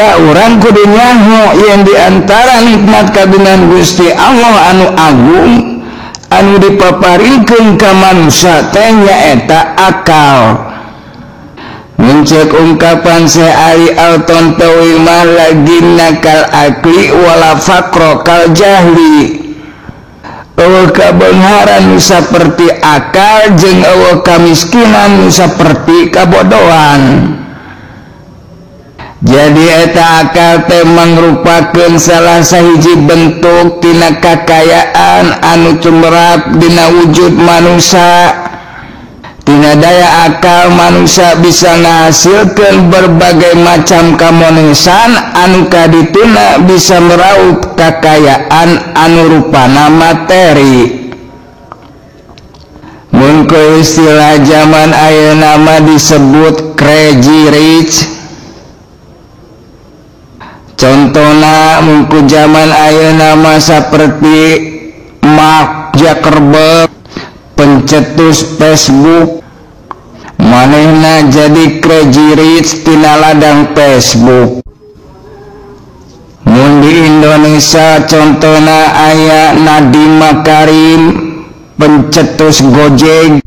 Tak urang kudu nyaho yang diantara nikmat kagungan Gusti Allah anu agung anu dipaparikeun ka manusia teh nyaeta akal. Muncul ungkapan Syekh Ali Al-Tantawi mah lagi nakal akli wala faqra kal jahli. Eueuh kabeungharan nu saperti akal jeung eueuh kamiskinan nu saperti kabodohan. Jadi eta akal teh mangrupakeun salah sahiji bentuk tina kakayaan anu cumerap dina wujud manusia. Tina daya akal manusia bisa ngahasilkeun berbagai macam kamonesan anu kadituna bisa meraup kakayaan anu rupana materi. Mun ku istilah zaman ayeuna mah disebut crazy rich. Contohna mun ku zaman ayeuna mah saperti Mark Zuckerberg, pencetus Facebook, manehna jadi crazy rich tina ladang Facebook. Mun di Indonesia contohna aya Nadiem Makarim, pencetus Gojek,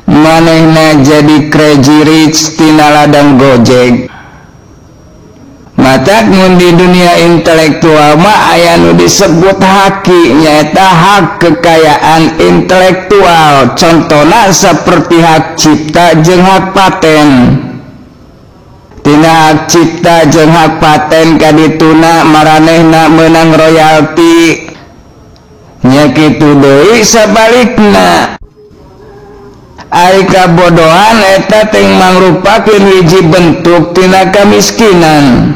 manehna jadi crazy rich tina ladang Gojek. Matak mun di dunia intelektual mah aya nu disebut haki, nyaeta hak kekayaan intelektual. Contohna seperti hak cipta jeung hak paten. Tina hak cipta jeung hak paten kadituna maranehna meunang royalti. Nya kitu deui sabalikna. Ari kabodohan eta teh mangrupakeun hiji bentuk tina kamiskinan.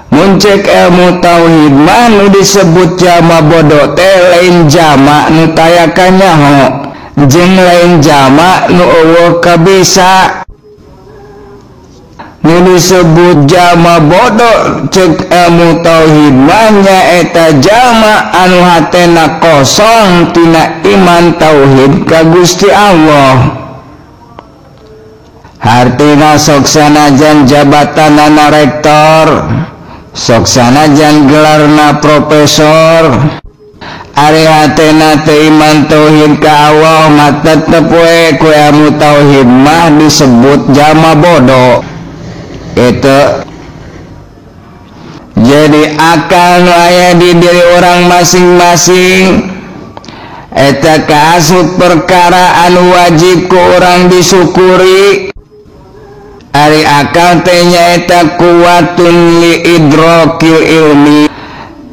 Mun cek ilmu tauhid mah nu disebut jama bodoh teh lain jama nu taya kanyaho jeung lain jama nu eueuh kabisa. Nu disebut jama bodoh cek ilmu tauhid mah nyaeta jama anu hatena kosong tina iman tauhid ka Gusti Allah. Hartina sok sanajan jabatanana rektor, sok sanajan gelarna profesor, ari hatena teu iman tauhid ka Allah mah tetep we ku ilmu tauhid mah disebut jama bodoh. Itu jadi akal nu aya di diri orang masing-masing eta kaasup perkara anu wajib ku urang disyukuri. Ari akal teh nyaeta kuwatun li idrokil ilmi,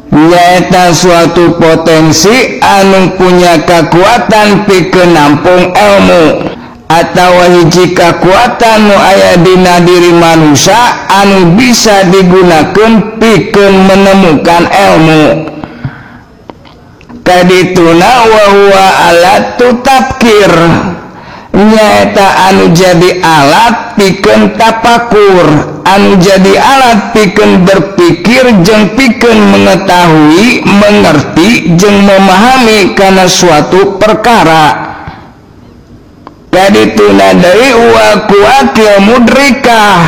nyaeta suatu potensi anu punya kekuatan pikeun nampung ilmu atawa hiji kekuatan nu aya dina diri manusia anu bisa digunakeun pikeun menemukan ilmu. Kadituna wa huwa alatu tafkir, nyaeta anu jadi alat pikeun tapakur, anu jadi alat pikeun berpikir jeung pikeun mengetahui, mengerti jeung memahami kana suatu perkara. Kadituna deui wa kuatil mudrikah,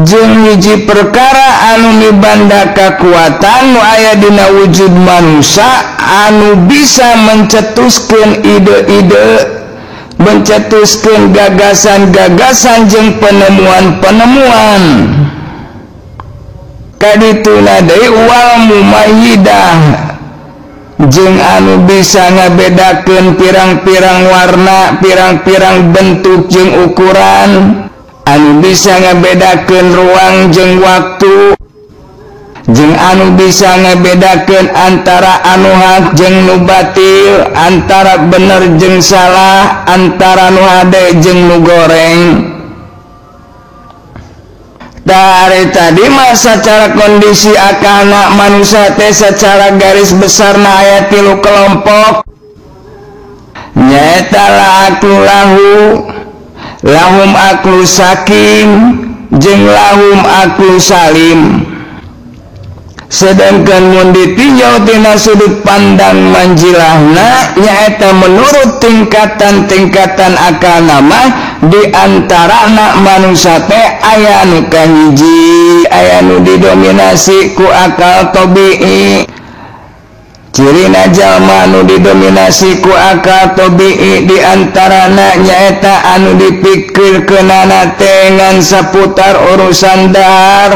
jeung hiji perkara anu mibanda kakuatan nu aya dina wujud manusia anu bisa mencetuskeun ide-ide, mencetuskeun gagasan-gagasan jeung penemuan-penemuan. Kadituna deui wal mumayyidah, jeung anu bisa ngabedakeun pirang-pirang warna, pirang-pirang bentuk jeung ukuran, anu bisa ngabedakeun ruang jeung waktu, jeung anu bisa ngabedakeun antara anu hak jeung nu batil, antara bener jeung salah, antara nu hade jeung nu goreng. Dari tadi mah secara kondisi akalna manusia teh secara garis besarna aya 3 kelompok, nyaeta la aklu lahu, lahum aklu sakim, jeung lahum aklu salim. Sedangkan mun ditinjau tina sudut pandang manjilahna nyaeta menurut tingkatan-tingkatan akal nama di antarana manusia teh aya nu kahiji, aya nu didominasi ku akal tabi'i. Cirina jalma nu didominasi ku akal tabi'i di antarana nyaeta anu dipikirkeunana teh ngan saputar urusan dahar,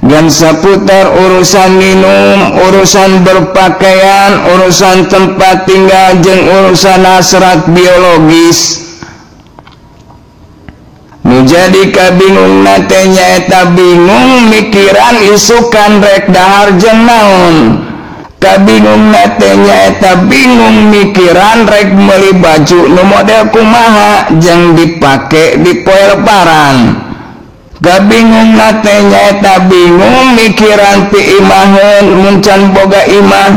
dan seputar urusan minum, urusan berpakaian, urusan tempat tinggal, jeung urusan hasrat biologis. Nu jadi kabingungna teh nyaeta bingung mikiran isukan rek dahar jeung naon. Kabingungna teh nyaeta bingung mikiran rek meuli baju nu model kumaha jeung dipake di poe lebaran. Kabingung teh nyaeta bingung mikiran pi imaheun mun can boga imah,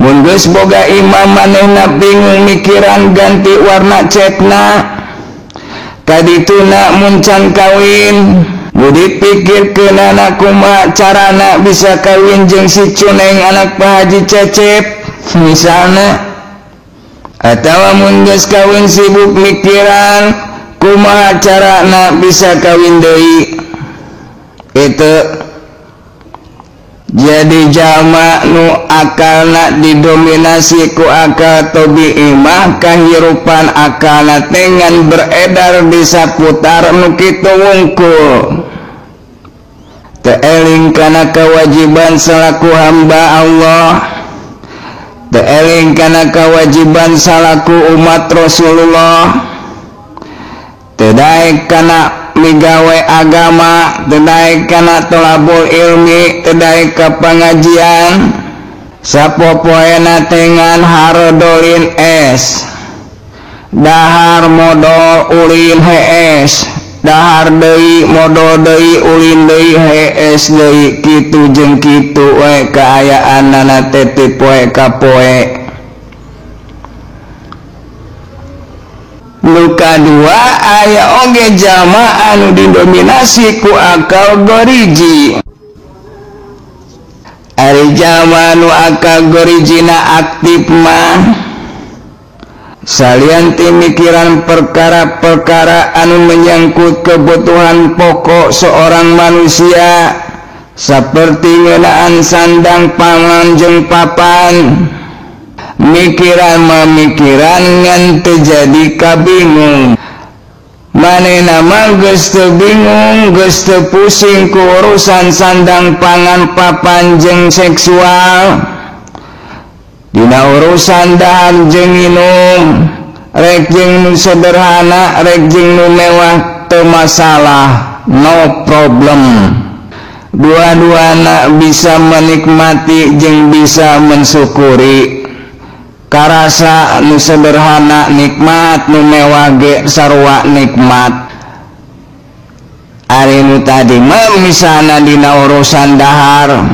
mun geus boga imah manehna bingung mikiran ganti warna cetna. Kadituna mun can kawin nu dipikirkeunana kumaha carana bisa kawin jeung si Cuneng anak Pak Haji Cecep misalna, atawa mun geus kawin sibuk mikiran kumaha carana bisa kawin deui. Itu jadi jalma nu akalna didominasi ku akal tabi'i mah kahirupan akalna teh ngan beredar di saputar nu kitu wungkul. Teu eling kana kewajiban salaku hamba Allah, teu eling kana kewajiban salaku umat Rasulullah, teu daek kana migawe agama, teu daek kana tolabul ilmi, teu daek ka pangajian. Sapopoena teh ngan harodolin es, dahar modol ulin hees, dahar deui modol deui ulin deui hees deui, kitu jeung kitu we kaayaanana teh ti poe ka poe. Nu kadua aya oge jalma anu didominasi ku akal goriji. Ari jalma nu akal gorijina aktif mah salian ti mikiran perkara-perkara anu menyangkut kebutuhan pokok seorang manusia seperti ngeunaan sandang pangan jeung papan, mikiran memikiran ngan teu jadi kabingung. Manehna mah geus teu bingung, geus teu pusing ku urusan sandang pangan papan jeung seksual. Dina urusan dahar jeung minum, rek jeung nu sederhana, rek jeung nu mewah teu masalah, no problem. Dua-duana bisa menikmati jeung bisa mensyukuri. Karasa nu sederhana nikmat, nu mewah ge sarua nikmat. Ari nu tadi mah misalna dina urusan dahar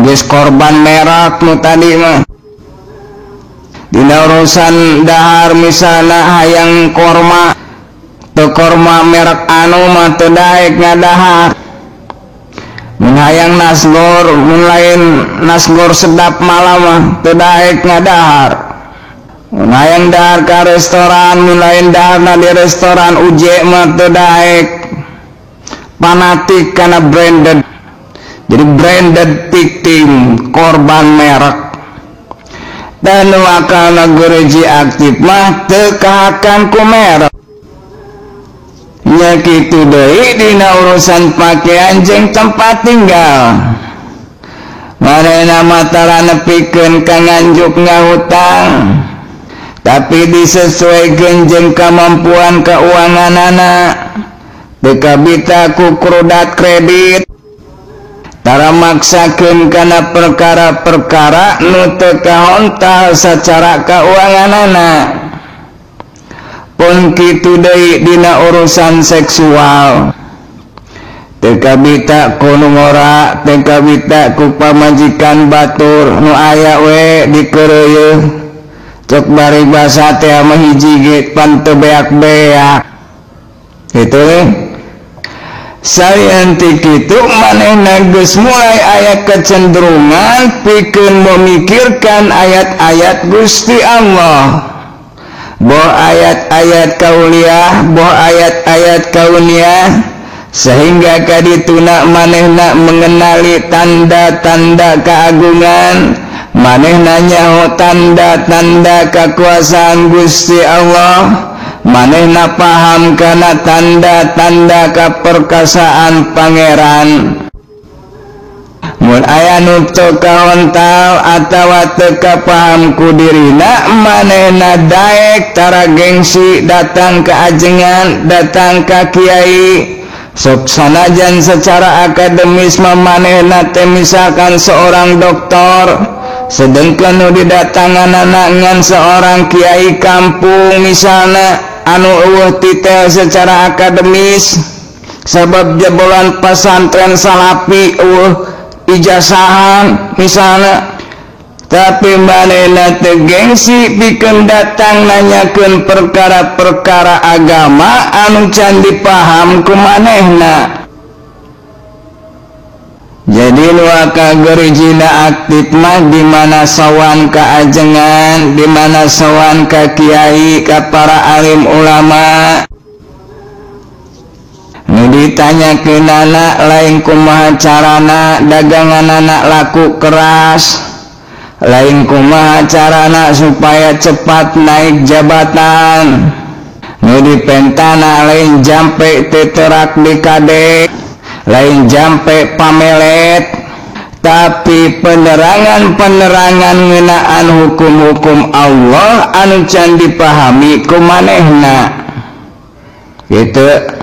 geus korban merek nu tadi mah. Dina urusan dahar misalna hayang korma, teu korma merek anu mah teu daek ngadahar. Mun hayang nasgor, mun lain nasgor sedap malam mah teu daek ngadahar. Mun hayang dahar ka restoran, mun lain daharna di restoran uje mah teu daek. Fanatik kana branded. Jadi branded victim, korban merek. Dan nu akalna gereji aktif mah teu kahakan ku merek. Nya kitu deui dina urusan pakaian jeung tempat tinggal. Manehna mah tara nepikeun ka nganjuk ngahutang, tapi disesuaikeun jeung kamampuan keuanganana. Teu kabita ku krudat kredit, tara maksakeun kana perkara-perkara nu teu kahontal sacara keuanganana. Pun kitu deui dina urusan seksual, teu kabita ku nu ngora, teu kabita ku pamajikan batur nu aya we dikeureuyeun. Cek bari basa teh mah hiji ge pan teu beak-beak. Kitu. Salian ti kitu manehna geus mulai aya kecenderungan pikeun memikirkan ayat-ayat Gusti Allah. Boh ayat-ayat kauliah, boh ayat-ayat kauniah, sehingga kadituna manehna mengenali tanda-tanda keagungan, manehna nyaho tanda-tanda kekuasaan Gusti Allah, manehna paham kana tanda-tanda keperkasaan Pangeran. Mun aya nu teu kahontal atawa teu kapaham ku dirina, manehna daek tara gengsi datang ka ajengan, datang ka kiai. Sok sanajan secara akademis mah manehna teh misalkan seorang doktor, sedangkan nu didatanganana ngan seorang kiai kampung misalna anu eueuh titel secara akademis, sabab jebolan pesantren salapi eueuh ijazahan misalna, tapi manehna teu gengsi pikeun datang nanyakeun perkara-perkara agama anu can dipaham ku manehna. Jadi nu akal gerijina aktif mah di mana sowan ka ajengan, di mana sowan ka kiai, ka para alim ulama. Nu ditanyakeunana lain kumaha carana daganganana laku keras, lain kumaha carana supaya cepat naik jabatan. Nu dipentana lain jampe teu terak di kade, lain jampe pamelet, tapi penerangan-penerangan ngeunaan hukum-hukum Allah anu can dipahami ku manehna. Gitu.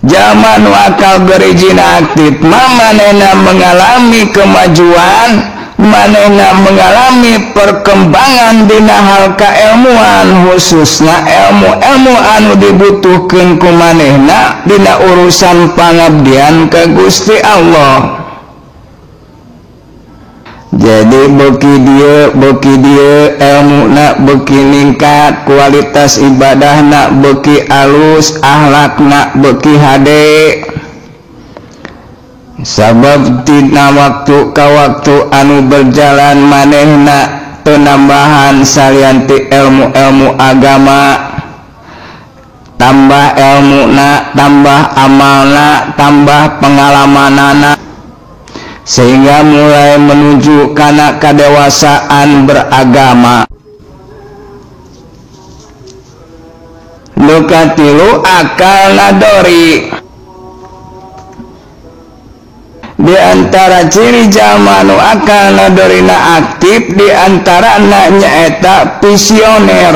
Zaman akal berizina aktif mah manehna mengalami kemajuan, manehna mengalami perkembangan dina hal keilmuan, khususnya ilmu-ilmu anu dibutuhkeun ku manehna dina urusan pangabdian ka Gusti Allah. Jadi beuki dieu ilmuna beuki ningkat, kualitas ibadahna beuki alus, akhlakna beuki hade. Sabab tina waktu ka waktu anu berjalan manehna penambahan salian ti ilmu-ilmu agama, tambah ilmuna, tambah amalna, tambah pengalamanana, sehingga mulai menuju kana kadewasaan beragama. Nu katilu akal nadori. Di antara ciri jalma nu akal nadorina aktif, di antarana nyaeta visioner.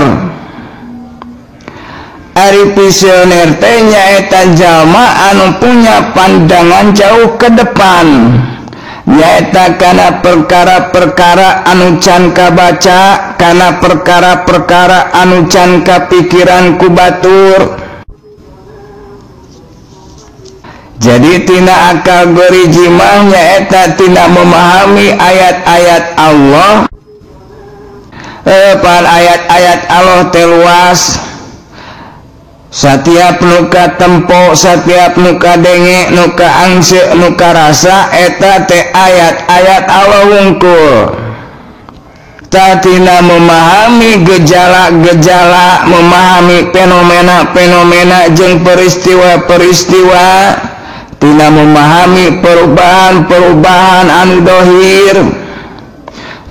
Ari visioner teh nyaeta jalma anu punya pandangan jauh ke depan, nyaeta kana perkara-perkara anu can kabaca, kana perkara-perkara anu can kapikiran ku batur. Jadi tina akal geriji mah nyaeta tina memahami ayat-ayat Allah. Pan ayat-ayat Allah teh luas. Setiap nuka tempo, setiap nuka denge, nuka angse, nuka rasa, eta teh ayat-ayat Allah wungkul. Tatina memahami gejala-gejala, memahami fenomena-fenomena jeung peristiwa-peristiwa, tina memahami perubahan-perubahan anu dohir.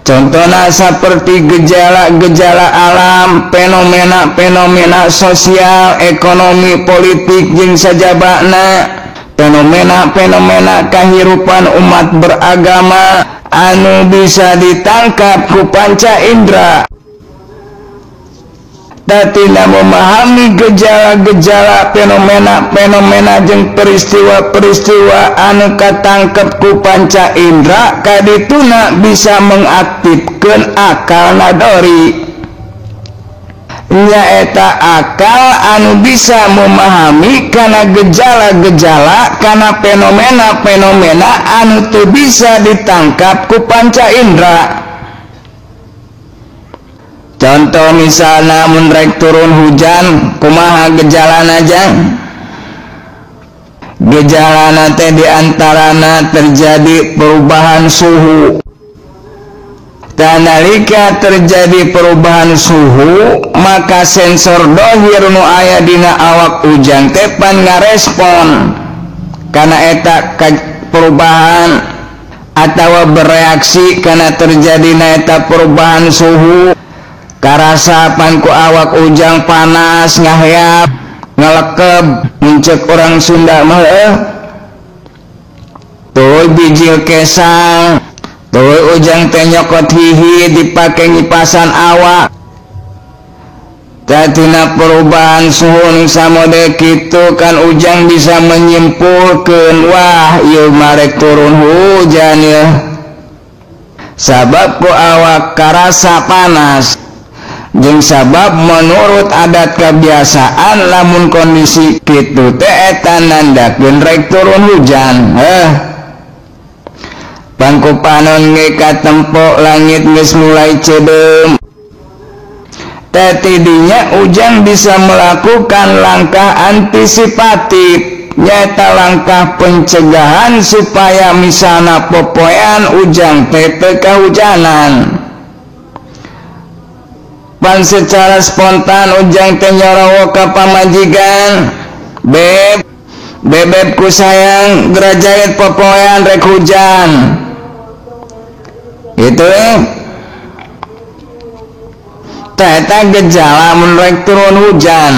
Contohnya seperti gejala-gejala alam, fenomena-fenomena sosial, ekonomi, politik jeung sajabana, fenomena-fenomena kehidupan umat beragama anu bisa ditangkap ku panca indera. Tatina memahami gejala-gejala, fenomena-fenomena jeung peristiwa-peristiwa anu katangkep ku panca indera, kadituna bisa mengaktifkeun akal nadori. Nyaeta akal anu bisa memahami kana gejala-gejala, kana fenomena-fenomena anu teu bisa ditangkap ku panca indera. Contoh misalnya mun rek turun hujan, kumaha gejalana jang? Gejalana teh diantarana terjadi perubahan suhu. Dan nalika terjadi perubahan suhu, maka sensor dohir nu aya dina awak ujang teh pan ngarespon kana eta perubahan atawa bereaksi kana terjadina eta perubahan suhu. Karasa pan ku awak ujang panas ngaheap ngalekeb muncek orang Sunda mah tuh bijil kesang tuh ujang teh nyokot hihi dipake ngipasan awak. Tatina perubahan suhu nu samode kitu kan ujang bisa menyimpulkeun wah ieu marek turun hujan ya. Sabab ku awak karasa panas jeung sabab menurut adat kebiasaan lamun kondisi kitu teh eta nandakeun rek turun hujan. Pangku panon ge katempo langit geus mulai ceudeum. Tetidinya ujang bisa melakukan langkah antisipatif, nyaeta langkah pencegahan supaya misalna popoean ujang teh teu kahujanan. Pan secara spontan ujang teh nyorowo ka pamajikan, "Beb, bebeb ku sayang gerajait popoean rek hujan." Itu eta gejala mun rek turun hujan.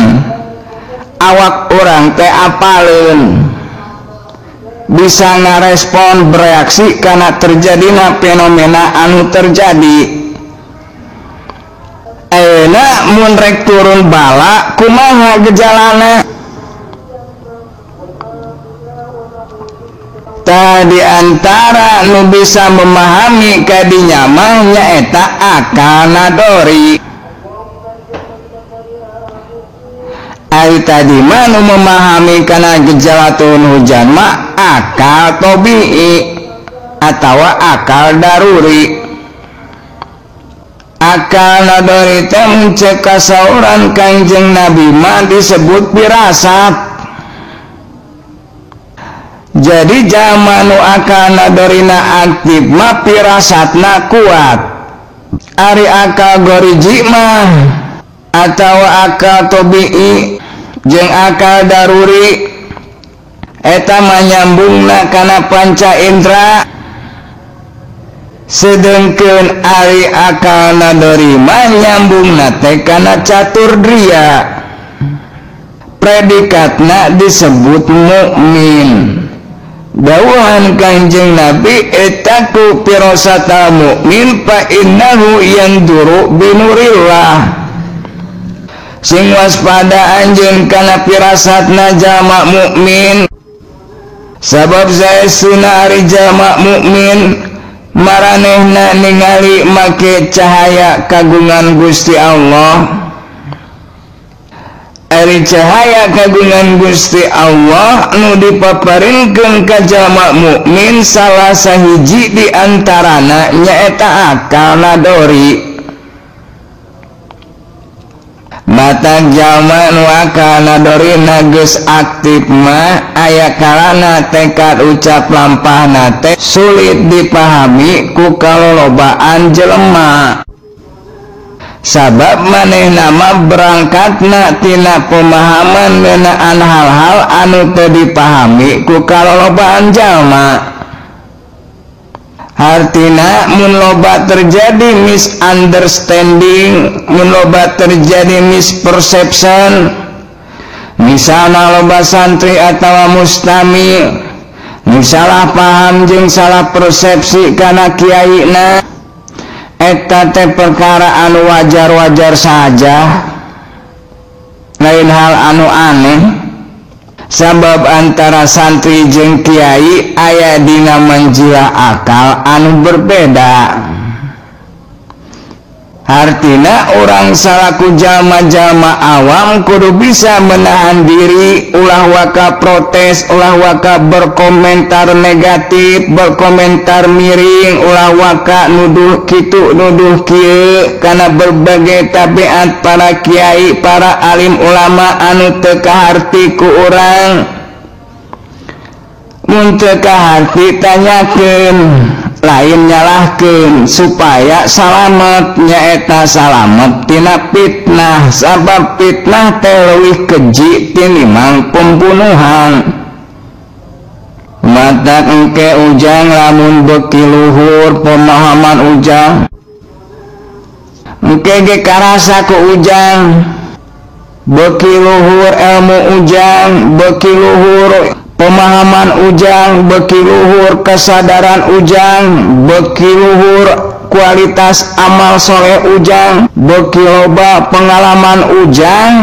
Awak urang teh apaleun bisa ngarespon bereaksi karena terjadina fenomena anu terjadi. Ayeuna mun rek turun bala kumaha gejalana? Tadi antara nu bisa memahami kadinya mah nyaeta akal nadori. Ari tadi mah nu memahami kana gejala turun hujan mah akal tobi'i atawa akal daruri. Akal nadori teh muncul kasauran Kangjeng Nabi mah disebut firasat. Jadi jalma nu akal nadorina aktif mah firasatna kuat. Ari akal goriji mah atau akal tobi'i jeung akal daruri eta mah nyambungna kana panca indra. Sedengkeun ari akal nadori mah nyambungna teh kana catur dria. Predikatna disebut mukmin. Dawuhan Kangjeng Nabi etaku firasata mukmin fa innahu yanduru binurillah. Sing waspada anjeun kana firasatna jalma mukmin. Sabab saestuna ari jalma mukmin maranehna ningali make cahaya kagungan Gusti Allah. Ari cahaya kagungan Gusti Allah nu dipaparinkeun ka jalma mukmin salah sahiji di antarana nyaeta akal nadori. Mata jalma nu akal nadorina geus aktif mah aya kalana tekad ucap lampahna teh sulit dipahami ku kalolobaan jelema. Sabab manehna mah berangkatna tina pemahaman ngeunaan hal-hal anu teu dipahami ku kalolobaan jalma. Hartina mun loba terjadi misunderstanding, mun loba terjadi misperception, misalna loba santri atawa mustami nu salah paham jeung salah persepsi kana kiaina, eta teh perkara anu wajar-wajar saja, lain hal anu aneh. Sabab antara santri jeung kiai aya dina manjilah akal anu berbeda. Hartina urang salaku jalma-jalma awam kudu bisa menahan diri, ulah waka protes, ulah waka berkomentar negatif, berkomentar miring, ulah waka nuduh kitu nuduh kieu kana berbagai tabiat para kiai, para alim ulama anu teu kaharti ku urang. Mun teu kaharti tanyakeun, lain nyalahkeun supaya salamet, nyaeta salamet tina fitnah, sabab fitnah teh leuwih keji tinimbang pembunuhan. Matak engke ujang lamun beuki luhur pemahaman ujang, engke ge karasa ku ujang, beuki luhur ilmu ujang, beuki luhur pemahaman ujang, beuki luhur kesadaran ujang, beuki luhur kualitas amal soleh ujang, beuki loba pengalaman ujang,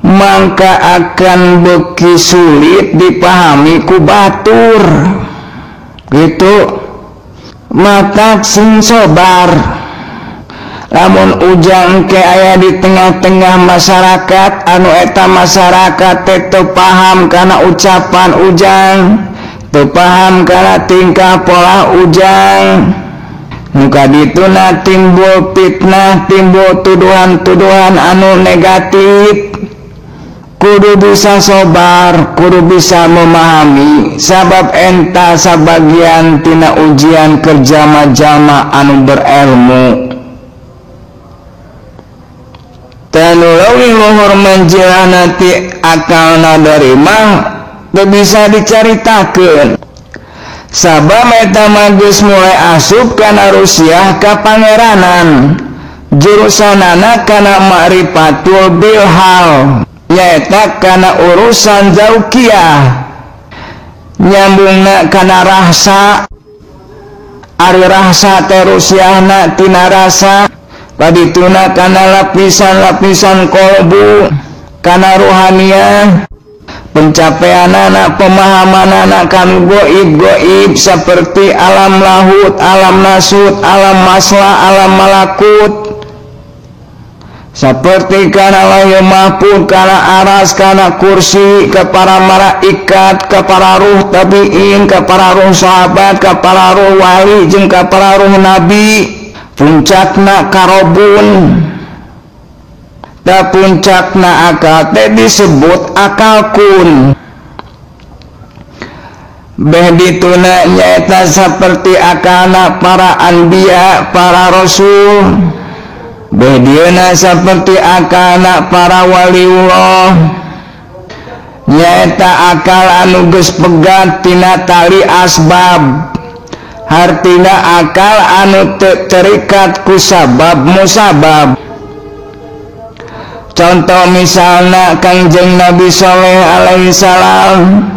maka akan beuki sulit dipahami ku batur. Gitu. Maka sing sobar. Lamun ujang ke aya di tengah-tengah masyarakat anu eta masyarakat teh teu paham kana ucapan ujang, teu paham kana tingkah pola ujang, muka dituna timbul fitnah, timbul tuduhan-tuduhan anu negatif. Kudu bisa sobar, kudu bisa memahami, sabab enta sabagian tina ujian kerjama-jama anu berilmu. Tanu leuwih luhur manjilana ti akalna dari mah teu bisa dicaritakeun. Sabab eta mah geus mulai asup kana rusiah ka pangeranan, jurusanana kana ma'rifatul bilhal, nyaeta kana urusan zauqiyah, nyambungna kana rasa. Ari rasa teh rusiahna tina rasa, padituna kana lapisan-lapisan kolbu, kana ruhaniah, pencapaianana, pemahamanana kan goib-goib seperti alam lahut, alam nasut, alam maslah, alam malakut, seperti kana lauhul mahfuz, kana aras, kana kursi, ke para malaikat, ke para ruh tabiin, ke para ruh sahabat, ke para ruh wali, jeung ke para ruh nabi. Puncakna karobun. Da puncakna akal teh disebut akal kun. Beh dituna nyaeta seperti akalna para anbiya, para rasul. Beh dieuna seperti akalna para waliullah, nyaeta akal anu geus pegat tina tali asbab. Hartina akal anu teu terikat ku sabab musabab. Contoh misalna Kangjeng Nabi Sholeh alaihi salam,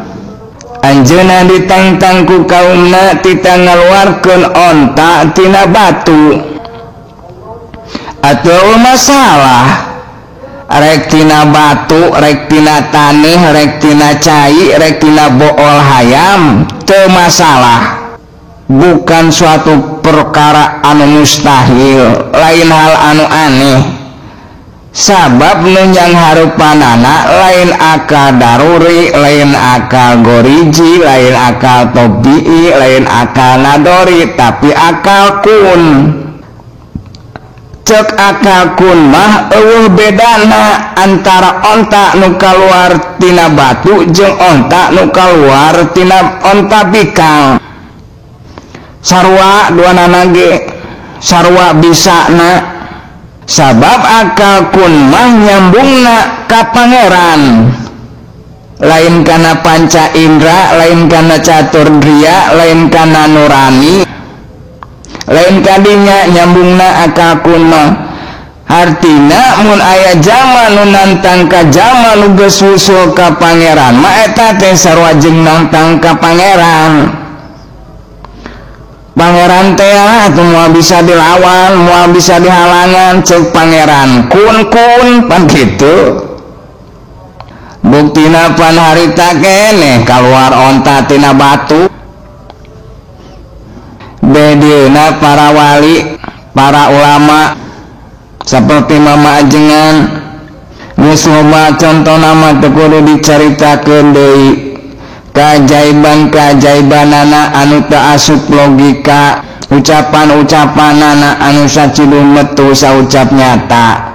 anjeunna ditantang ku kaumna tita ngaluarkeun onta tina batu. Atau masalah rek tina batu, rek tina taneuh, rek tina cai, rek tina bool hayam, teu masalah. Bukan suatu perkara anu mustahil, lain hal anu aneh. Sabab nunjang harupanana lain akal daruri, lain akal goriji, lain akal tobi'i, lain akal nadori, tapi akal kun. Cek akal kun mah eueuh bedana antara onta nu kaluar tina batu jeung onta nu kaluar tina onta bikang. Sarua duanana ge, sarua bisana. Sabab akal kun mah nyambungna ka pangeran, lain kana panca indra, lain kana catur dria, lain kana nurani, lain kadinya nyambungna akal kun mah. Hartina mun aya jalma nu nantang ka jalma nu geus wusul ka pangeran mah eta teh sarua jeung nantang ka pangeran. Pangeran teh atuh moal bisa dilawan, moal bisa dihalangan, ceuk pangeran kun kun pan kitu. Buktina pan harita keneh kaluar onta tina batu. Bedieuna para wali, para ulama seperti Mama Ajengan geus loba contona mah teu kudu dicaritakeun deui. Keajaiban-keajaibanana anu teu asup logika, ucapan-ucapanana anu sacidu metu saucap nyata.